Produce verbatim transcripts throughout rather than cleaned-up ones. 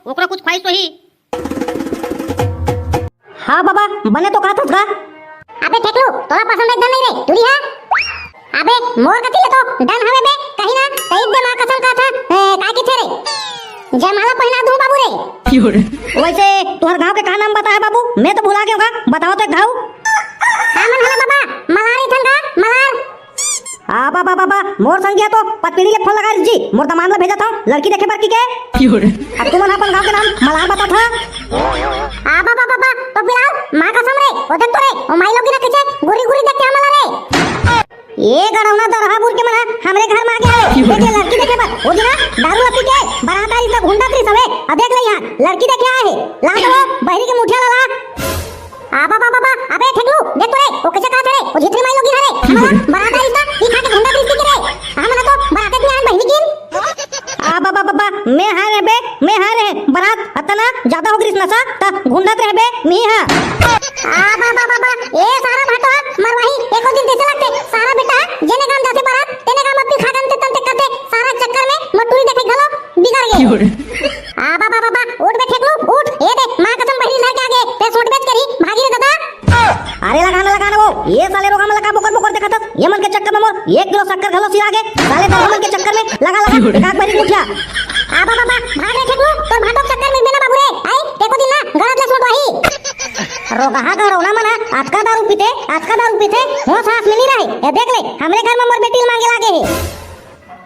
ओकरा कुछ ख्वाहिश तो ही। हाँ बाबा, बने तो कहत हस गा। अबे ठेकलू, तोला पसंद एकदम नहीं रे, टुरी हा? अबे मोर कति ले तो डन हवे बे, कहीं ना, कहीं दे माँ कसम कहत हा, ए, काय किथे रे? जयमाला पहना दूं बाबू रे। वैसे तुहर गांव के का नाम बताए बाबू? मैं तो भुला गया गा, बताओ तो एक घाव। हमन हला बाबा, मलार इथन गा, मलार। आ बाबा बाबा, मोर संगिया तो पतपीड़ी ले फोन लगा रिस जी, मोर दमांद ला भेजत हव लड़की देखे बर कहिके। अब तुमन अपन गांव के नाम मलार बतात हा। आ बाबा बाबा, तो बिलाल, माँ कसम रे, ओ देख तो रे, ओ माई लोगिन कइसे गुरी गुरी देखथे हमला रे। ए गड़ौना दरहा बुर के मन हा हमरे घर में आ गया है। देख ले लड़की देखे बर, ओ दिना दारू ला पी के बारात आइस त घुंडत रिस हवे, अब देख ले यहाँ लड़की देखे आए हे, ला तो वो बहिरी के मुठिया ला ला। आ बाबा बाबा, अबे ठेकलू, देख तो रे, ओ कइसे कहत हे रे, ओ झितरी माई लोगिन हरे, हमला बारात आइस ना, ई खा के घुंडत रिस कहिके रे, हमन तो बारात के आन बहिनी किन। आ बाबा बाबा, मैं हाय रे बे, मैं हाय रे, बारात अतना ज्यादा हो गिस नशा, त घुंडत रहे बे, मी हा। आ बाबा बाबा, ए सारा भाटो, मरवाही, एको दिन तइसे लगथे, सारा बेटा, जेने गांव जाथे बारात, तेने गांव में पी खा गन ते तन ते करथे, सारा चक्कर में मोर टुरी देखे घलो बिगड़ गे। आ बाबा बाबा, उठ बे ठेकलू, उठ। ए दे, माँ कसम बहिरी लड़के आगे, ते सोट बेच करी, भागी रे दादा। अरे लगा ना, लगा ना वो, ये साले रोगा में लगा बोकर बोकर देखत हस, ये मन के चक्कर में मोर एक किलो शक्कर घलो सिरा गे, साले दरहा मन के चक्कर में लगा लगा, एकाक बहिरी मुठिया। आ बाबा बाबा, भाग रे ठेकलू, तोर भाटो के चक्कर में बेना बाबू रे, आई, एको दिन ना, गरज ले सोट वही। रोगहा गड़ौना मन हा, अतका दारू पीथे, अतका दारू पीथे, होश हास में नहीं रहे, ये देख ले, हमरे घर में मोर बेटी ल मांगे लागे हे।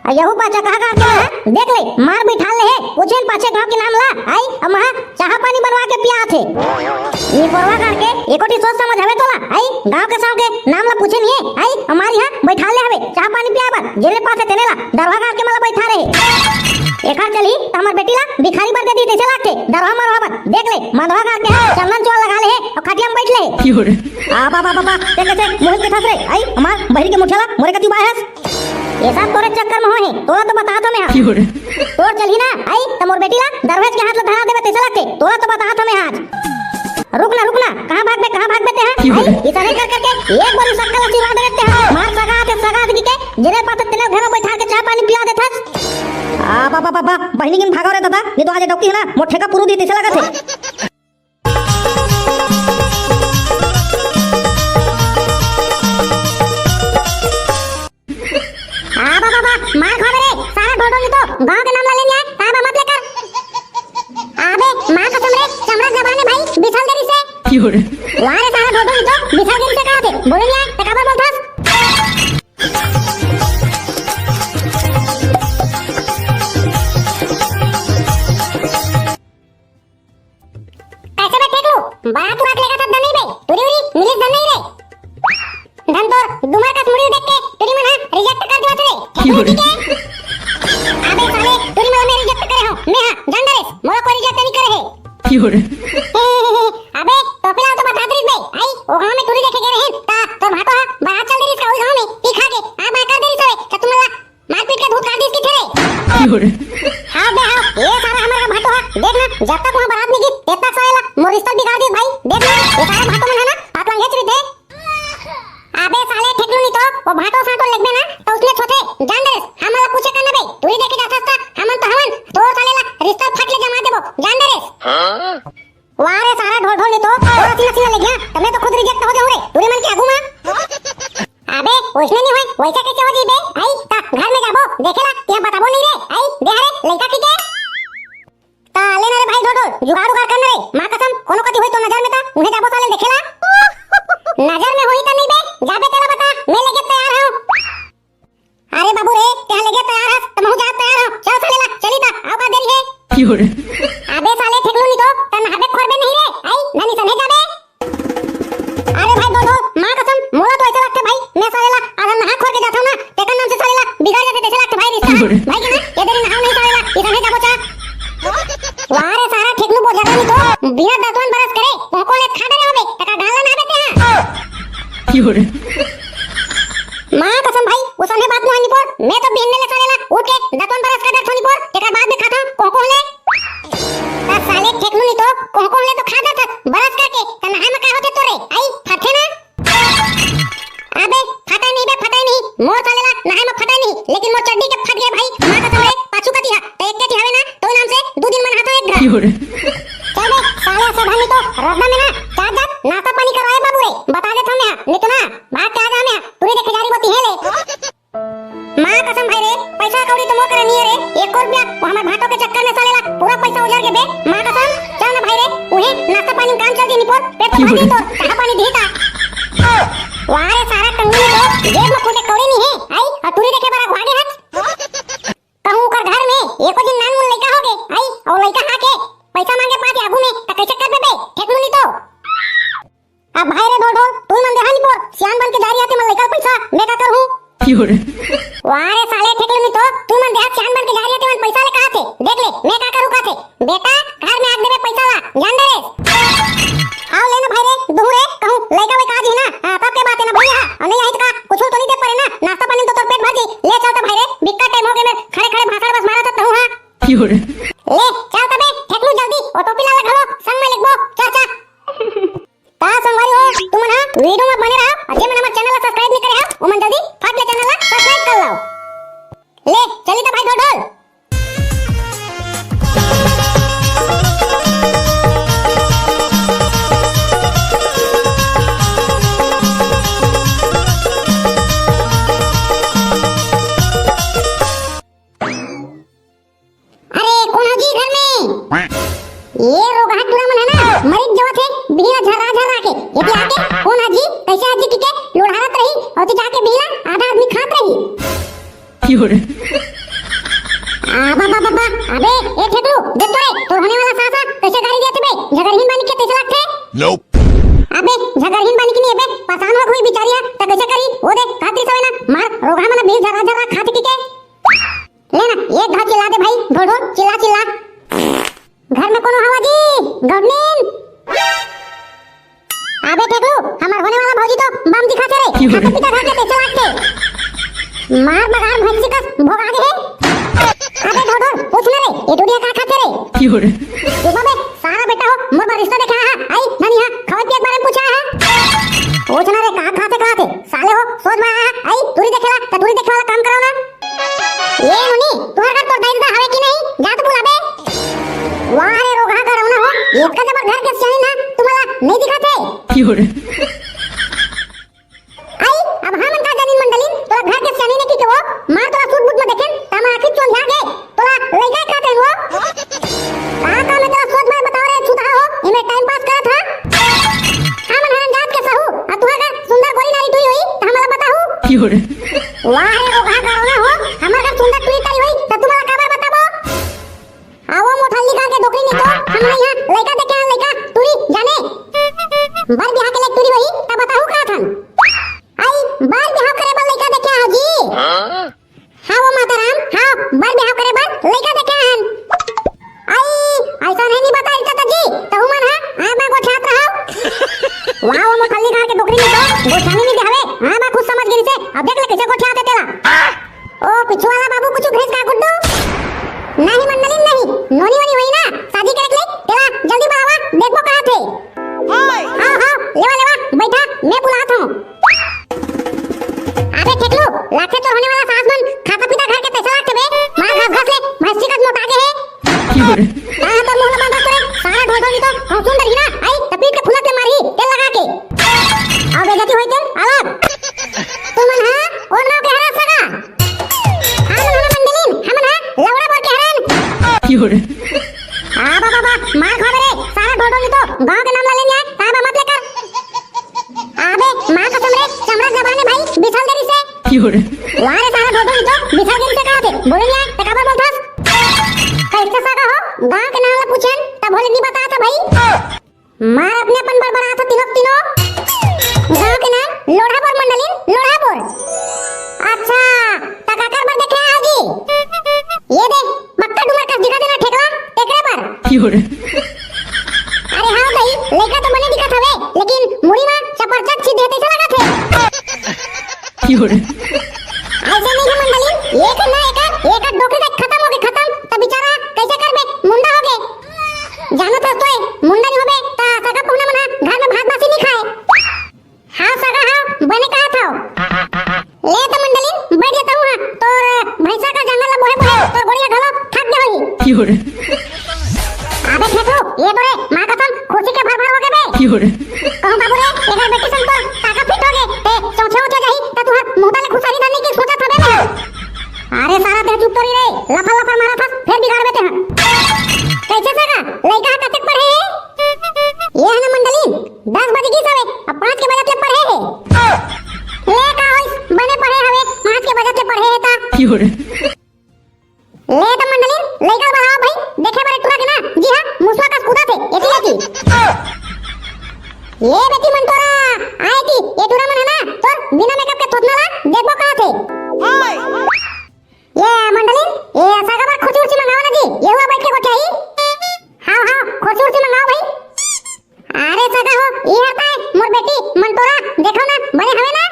आ यहू पाछा कहा कहा के ना, देख ले, मार बिठा ले हे, पूछे न पाछे गांव के नाम ला, आई, अम्मा, चाहा पानी बनवा के पिया थे। निपोरवा करके, एको ठी सोच समझ हवे तोला, आई, गांव के साव के नाम ला पूछे नहीं हे, आई, हमार यहाँ बैठा ले हवे, चाहा पानी पिया बर, जेने पास हे तेने ला, दरवा करके मला बैठा रहे। एकर चली, त हमर बेटी ला भिखारी बर दे दी, तइसे लागथे, दरवा मरवा बर, देख ले, मधवा करके, चंदन चोर लगा ले हे, अउ खटिया में बैठ ले हे। आ बाबा बाबा, ते कइसे मोहित के थस रे, आई, हमार बहिरी के मुठिया ला, मोरे कति उबाय हस। ये सब तोरे चक्कर में होहे, तोला तो बतात हंव मैं हा। तोर चलही ना, आई, त मोर बेटी ला दरवेश के हाथ ला धरा देबे तइसे लगथे, तोला तो बतात हंव मैं हा आज। रुक ना, रुक ना, कहाँ भागबे, कहाँ भागबे ते हा? आई, इसने कर करके एक बार शक्कर ला सिरा देबे ते हा। मार सगा आथे, सगा आथे के, जेने पास तेने घर में बैठा के चाहा पानी पिया देथस। आ बाबा बाबा, बहिनी किन भागव रे दादा, नहीं तो आज डौकी हे ना, मोर ठेका पुरू दी तइसे लगथे। आ बाबा बा, मार खाबे रे, सारा ढोढो नहीं तो गांव के नाम ला लेने आए, ताबा मत लेकर। अबे माँ कसम रे, चमड़ा जबान में भाई बिछल दे रिसे। वाह रे, सारा ढोढो नहीं तो बिछल दे रिसे कहा थे, बोले नहीं आए, ते काबर बोलथस? कइसे बे ठेकलू? बारात उरात लेगत हस धन नहीं बे? टुरी उरी मिलिस धन नहीं रे? धन तोर डूमर कस मुड़ी देख के टुरी मन हा reject कर देवत रे। ठेकलू जी के? अबे साले, टुरी मन हा मैं reject करे हंव। मैं हा, जान डरेस, मोला कोई reject नहीं करे हे। अबे, टोपी ला तो बतात रिस बे। आई, ओ गांव में टुरी देखे गे रहेन, ता तोर भाटो हा बारात चल दे रिस का ओई गांव में, पी खा के, आ बाय कर दे रिस हवे, त तुमन ला मारपीट के धूत काट दिस कहिथे रे। हाँ बे हाँ, ये सारा हमर का भाटो हा, देख ना, जब तक वहाँ बारात नहीं गिस, तब तक साले ला मोर रिश्ता बिगाड़ दिस भाई। देख ना, ये सारा भाटो मन है ना, पात लंघेच रहिथे। अबे साले ठेकलू नहीं तो, वो भाटो साटो लेगबे ना, तो उसने छोटे, जान दे रे, हमन ला पूछे करना बे, टुरी देखे जाथस त, हमन तो हवन, तोर साले ला रिश्ता फट ले जमा देबो, जान दे रे। वाह रे सारा ढोल ढोल नहीं तो, और असीना सीना ले गया, तब मैं तो खुद reject हो जाऊँ रे, टुरी मन के आगू में। अबे, ओइसने नहीं होय, वइसे कइसे हो जइबे? आई, ता घर में जाबो, देखेला, तिहां बताबो नहीं रे। आई, दे हरे, लइका ठीक हे? ता ले ना रे भाई ढोढो, जुगाड़ उगाड़ कर ना रे। माँ कसम, कोनो कति होई तो नजर में ता, उहें जाबो साले देखेला। नजर में होई ता नहीं बे, जाबे तेला बता, मैं लेके तैयार हूँ। अरे बाबू रे, तिहां लेके तैयार हस, त महूं जात तैयार हूँ। चल साले ला, चली ता, अउ का देरी हे? अबे साले ठेकलू नहीं तो, ता नहाबे खोरबे नहीं रे। आई, धनी सने जाबे। अरे भाई ढोढो, माँ कसम, मोला तो अइसे लगथे भाई, मैं साले ला अगर नहा खोर के जाथंव ना, तेकर नाम से साले ला बिगड़ जाथे, तइसे लगथे भाई रिश्ता। भाई के ना, ये देरी नहाओ नहीं साले ला, इसने जाबो चा। वाह रे सारा ठेकलू बोझा नहीं तो, बिना दतवन बरस करे, कोको ले खा डरे होबे, तका गाल ला नहाबे ते हाँ। माँ कसम भाई, उसने बात मुहानी पर, मैं तो बिहन्ने ले साले ला उठ के दतवन बरस कर डरथों नहीं पर, तेकर बाद में खाथंव, कोको ले। ता साले ठेकलू नहीं तो, कोको ले तो खा जाथस, बरस करके, ता नहाय में का होथे तोरे? आई, फटे ना? अबे, फटे नहीं बे, फटे नहीं। मोर साले ला नहाय में फटे नहीं, लेकिन मोर चड्डी के फट गे भाई। माँ कसम रे, पाछू कती हा, त एक के ठी हवे ना, तो नाम से दू दिन मन हाथों एक घरा। चल बे, साले सावधानी तो रद्दा में ना, चार जात नाश्ता पानी करवाए बाबू रे, बता देत हूँ मैं, नहीं तो ना, भाग के आ जा मैं, पूरे देखे जा रही होती है ले। माँ कसम भाई रे, पैसा कौड़ी तो मोर करा नहीं है रे, एक रुपया वो हमार भाटो के चक्कर में साले ला पूरा पैसा उजर के बे, माँ कसम, चल ना भाई रे, उहे नाश्ता पानी काम चल दी निपोर, पेट तो भर दी तोर, चाह पानी दी ता। वाह रे सारा कंगनी तो, जेब में फूटे कौड़ी नहीं है, आई, और टूरी देखे बड़ा भागे हच। कहूँ ओकर घर में एको झिन नान मुन लइका होगे, आई, अउ लइका हा के पैसा मांगे पात आगू में, त कइसे कर देबे? ठेकलू नी तो। अब भाई रे ढोल ढोल, तू मन देहा नी पोर, सियान बन के जा रही आते मन लइका पैसा, मैं का करूँ? वाह रे साले ठेकलू नी तो, तू मन देहा सियान बन के जा रही आते मन पैसा ले कहा थे, देख ले, मैं का करूँ कहा थे। बेटा, घर में आज देबे पैसा ला, जान दे रे। आओ लेना भाई रे, दुहू रे, कहूँ लइका वइका आ जी ना, हाँ, तब के बात है ना भैया, और नहीं आई तो का, कुछ तो नहीं दे पड़े ना, नाश्ता पानी तो तोर पेट भर जी, ले चल तो भाई रे, बिक्का टाइम हो गए, मैं खड़े खड़े भाषण बस मारा था तहूँ, हाँ। ले, चल तबे, फेंक लू जल्दी, ओ टोपी ला घलो, संग में लिखबो, चल, चल। का संगवारी हो, तुमन हा वीडियो में बने रहा, और जे मन हमर चैनल ला सब्सक्राइब नहीं करे हा, ओमन जल्दी फट ले चैनल ला सब्सक्राइब कर लाओ। ले, चली तो भाई ढोल ढोल। अरे, कोन हो जी घर में? ये रोगहा टूरा मन है ना, मरिक जवत है, बिहिला झर्रा झर्रा के। ये भी आके, कोन हो जी, कैसे हो जी, किके लुढ़ारत रही, और तो जाके बिहिला आधा आदमी खात रही। क्यों रे? आ, बा, बा, बा, बा, अबे, ए ठेकलू, देख तो रे, तोर होने वाला सासा कैसे गाली देते बे, झगरहीन बानी के तैसे लगते? Nope। अबे, झगरहीन बानी की नहीं, अबे, परेशान हो गई बेचारी है, तो कैसे करी, वो दे, खाती सवे ना, मार, रोगहा मन बिहिला झर्रा झर्रा खात किके। ले ना, एक घाव चिल्ला दे भाई, ढोल ढोल, चिल्ला चिल्ला। घर में कोनो हवा जी? Good morning। अबे ठेकलू, हमार होने वाला भौजी तो बम दिखा थे रे। क्यों रे? हाथ पीता खा के पैसे लागते। मार बगार भैंसी का भोग आगे है। अबे ढोल ढोल, पूछ ना रे, ये टुडिया का खाते रे? क्यों रे? तू बे, सारा बेटा हो, मोर बार रिश्ता देखा है, आई, नानी हा, खवाई पिए के बारे में पूछा है। पूछ ना रे, का खाते खाते, साले हो, सोच में आया है, आई, टूरी देखेला, तो टूरी देखे वाला काम करो ना। ए मुनी, तुहर घर तोर दाई ददा हवे कि नहीं? जा तो बुलाबे। वाह रे रोगहा घरौना हो, इतका जबर घर के सियानी ना तुम्हारा नहीं दिखा थे। क्यों रे? आई, अब हाँ मन का जानिन मंडलिन, तोरा घर के सियानी ने की के वो, मार तोरा सूट बूट में देखेन, तामा आखिर चोंधिया गे, तोरा लइका खाते वो। का का मैं तोरा सोच बात बताओ रे छुतहा हो, इमे टाइम पास करत हा। हमन हरन जात के सहू, आ तुहर घर सुंदर गोरी नारी टुरी होई, त हमला बताहू। क्यों रे? वाह रे रोगहा घरौना हो, हमर घर सुंदर टुरी टारी होई, त तुम्हारा काबर बताबो? आवो मोठल्ली गांव के डोकरी नहीं तो, हमन यहाँ लइका देखे हैं, लइका टुरी जाने। बर बिहाव के लइक टुरी होई, त बताहू का थन। आई, बर बिहाव करे बर लइका देखे हो जी। हाँ वो माता राम, हाँ, बर बिहाव करे बर लइका देखे हन। आई, ऐसा नहीं, नहीं बता चाचा जी, तहु मन हा, हाँ, मैं गोठियात रहो। वाह, वो मोठल्ली गांव के डोकरी नहीं तो, गोठियानी नहीं बिहावे, हाँ, मैं खुद समझ गई से, अब देख ले कैसे गोठियाते तेला। ओ, पिछू वाला बाबू, कुछ घिस का गुड्डू? नहीं मंडलिन, नहीं, नोनी वोनी होई ना, शादी करे के ले, तेला जल्दी बुलावा, देखबो कहाँ थे। हाँ, हाँ, लेवा, लेवा, बैठा, मैं बुलात हूँ। अबे ठेकलू, लाथे तोर होने वाला सास मन खाता पीता घर के पैसा लागथे बे, मार घास घास ले, भैंसी कस मोटा गे है। हाँ, तोर मुंह ला बंद रख तोरे, सारा ढोल ढोल तो, हम सुन डरही ना, आई, त पीट के फुलत ले मारही, तेल लगा के। आओ बेइज्जती होई तेल, अलग। तुमन हा, कोन गाँव के हरा सगा? हमन हन मंडलिन, हमन हा लौड़ा बर के हरन। क्यों रे? आ बाबा बा, मार खाबे रे, सारा ढोल ढोल तो गाँव के नाम ला लेने आए, ताबा मत लेकर। अबे माँ कसम रे, चमड़ा जबान में भाई बिछल दे रिसे। क्यों रे? वाह रे, सारा ढोल ढोल तो बिछल दे रिसे कहा थे, बोले नहीं आए, ते काबर बोलथस? कैसे सगा हो, गाँव के नाम ला पूछेन, तब बोले नहीं बताया था भाई। मार अपने अपन बड़बड़ात हो तीनों तीनों। गाँव के नाम लोढ़ापुर मंडलिन, लोढ़ापुर। अच्छा, त काकर बर देखे आओगी? ये दे, मक्का डुमर कस दिखा देना ठेकला, एकरे बर। क्यों रे? अरे हाँ भाई, लइका तो बने दिखत हवे, लेकिन मुड़ी मा चपरचट छिद देते से लगत हे। क्यों रे? ऐसे नहीं है मंडलिन, एक ना एक, एक डोकरी तक खत्म हो गए, खत्म, त बेचारा कैसे करबे, मुंडा हो गए। जानत हस तोय, मुंडा नहीं होबे, त सगा पहुना मन ह घर में भात बासी नहीं खाए। हाँ सगा, हाँ, बने कहा था। ले तो मंडलिन, बैठ जाता हूँ, हाँ, तोर भैंसा का जंगल ला बोहे बोहे, तोर गोड़िया घलो थक गए होही। क्यों रे? अबे ये तो रे, माँ कसम, खुशी के भर भर हो गे बे। कहूँ बाबू रे, एकर बेटी सन तो ताका फिट हो गे। ए, चौथे उठे जाही, त तुहर मुंह ले खुसरी धरने की सोचत हबे बे। अरे सारा देह चुप करी रे, लफर लफर मारा था, फिर बिगाड़ देते हैं। कैसे सगा, लइका ह कतेक पढ़े हे? ये है ना मंडली, दस बज गई सवे, अब पाँच के बजत ले पढ़े हे। ले का होइस, बने पढ़े हवे, पाँच के बजत ले पढ़े हे ता। ले त मंडलिन, लइका बढ़ावा भाई, देखे बर एक टुरा के ना, जी हाँ, मुसवा कस कूदा थे, एती एती। ये बेटी मंटोरा, आए की, ये टुरा मन है ना, तोर बिना मेकअप के थोथना ला, देखबो कहाँ थे। ये मंडलिन, ये सगा बर खुशी उर्सी मंगावा ना जी, ये हुआ बैठ के गोठियाही। हाँ, हाँ, खुशी उर्सी मंगावा भाई। अरे सगा हो, ई हर ताय मोर बेटी मंटोरा, देखो ना, बने हवे ना?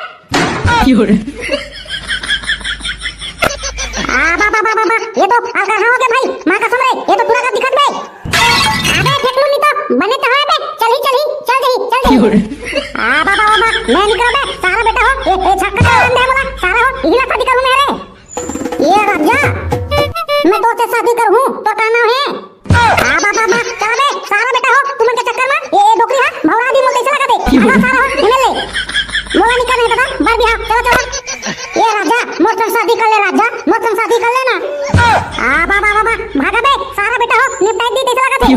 आ, बा, बा, बा, बा, बा, ये तो अलकरहा हो गे भाई, माँ कसम रे, ये तो पूरा का दिखत बे। अबे फेकलू नहीं तो, बने तो हवे बे, चल ही, चल ही, चल जही, चल जही। आ, बा, बा, बा, बा, मैं निकल बे, सारा बेटा हो, ये, ये छक्का तो अंधे बोला, सारा हो, इही ला शादी करूँ मैं रे। ये राजा, मैं तो से शादी करूँ, तो का नाम है? आ, बा, बा, बा, चला बे, सारा बेटा हो, तुमन के चक्कर में, ये, ये डोकरी हा, भौरा दी मोल कैसे लगा दे? आवा सारा हो, इन्हें ले। मोला निकल नहीं पता, बर बिहाव, चला, चला। ये राजा, मोर संग शादी कर ले राजा, मोर संग शादी कर लेना। आ, बा, बा, बा, बा, भागा बे, सारा बेटा हो, निपटाई दी कैसे लगा दे?